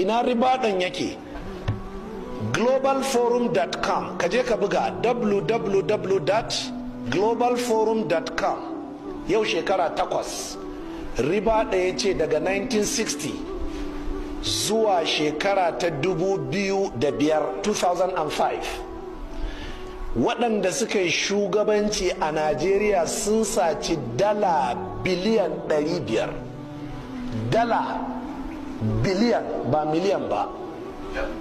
Ina Ribadun yake? Globalforum.com, ka je ka buga www.globalforum.com. Yau shekara 8, Ribadu ya ce daga 1960 zuwa shekara ta 2005, 2005, waɗanda suka yi shugabanci a Najeriya sun saci dala biliyan 500. Dala biliyan, ba miliyan ba.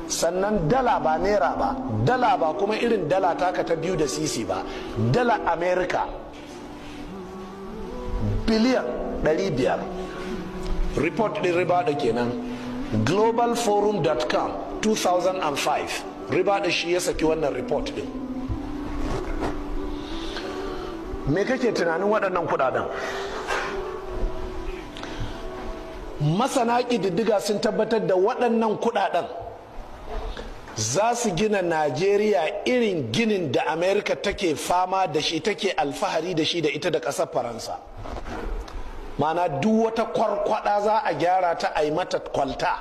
Sannan dala ba naira ba, dala ba kuma irin dala taka ta biyu da sisi ba, dala Amerika biliyan 500. Report ɗin Ribadu kenan, globalforum.com, 2005. Ribadu shi ya saki wannan report ɗin. Me kake tunanin waɗannan kudaden? Masana ƙididdiga sun tabbatar da waɗannan kudaden za su gina Najeriya irin ginin da Amerika take fama da shi, take alfahari da shi, da ita da ƙasar Faransa. Mana duk wata kwarkwada za a gyara ta, a yi mata kwalta,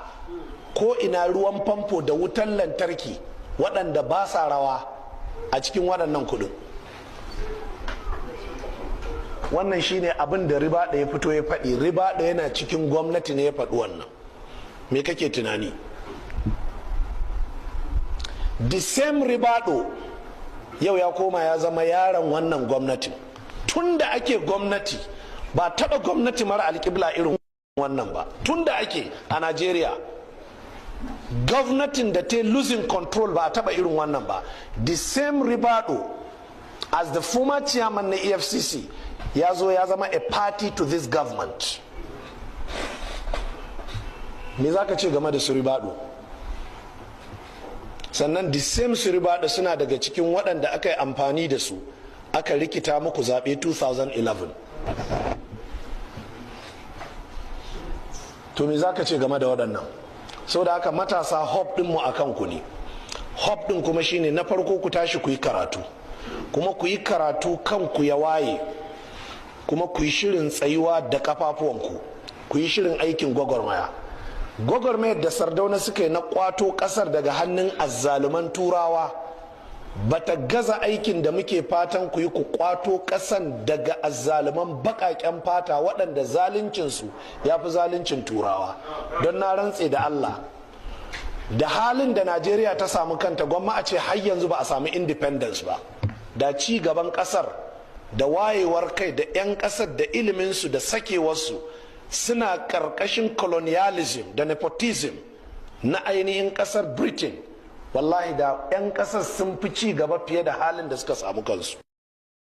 ko ina ruwan famfo da wutan lantarki waɗanda ba sa rawa a cikin waɗannan kuɗin. Wannan shine abin da Ribadu ya fito ya faɗi. Ribadu yana cikin gwamnati ne ya faɗi wannan. Me kake tunani? The same Ribadu yau ya koma ya zama yaron wannan gwamnatin. Tun da ake gwamnati, ba taɓa gwamnati mara alƙibla irin wannan ba. Tun da ake a Najeriya, gwamnatin da ta losing control, ba a taɓa irin wannan ba. The same Ribadu, as the former chairman na EFCC, ya zo ya zama a party to this government. Me za ka ce game da su Ribadu? Sannan the same su Ribadu suna daga cikin waɗanda aka yi amfani da su aka rikita muku zaɓe 2011. To me za ka ce game da waɗannan? Sau da haka, matasa, hope ɗinmu a kanku ne. Hope ɗin kuma shine, na farko, ku tashi ku yi karatu, kuma ku yi karatu kanku ya waye, kuma ku yi shirin tsayuwa da kafafuwanku, ku yi shirin aikin gwagwarmaya. Gwagwarmayar da Sardauna suka yi na kwato kasar daga hannun azzaluman Turawa bata gaza aikin da muke fatan ku yi ku kwato kasan daga azzaluman baƙaƙen fata, waɗanda zaluncinsu ya fi zaluncin Turawa. Don na rantse da Allah, da halin da Najeriya ta samu kanta, gwamma a ce har yanzu ba a samu independence ba. Da ci gaban kasar da wayewar kai da 'yan kasar da iliminsu da sakewarsu suna karkashin colonialism da nepotism na ainihin kasar Britain, wallahi da 'yan kasar sun fi ci gaba fiye da halin da suka samu kansu.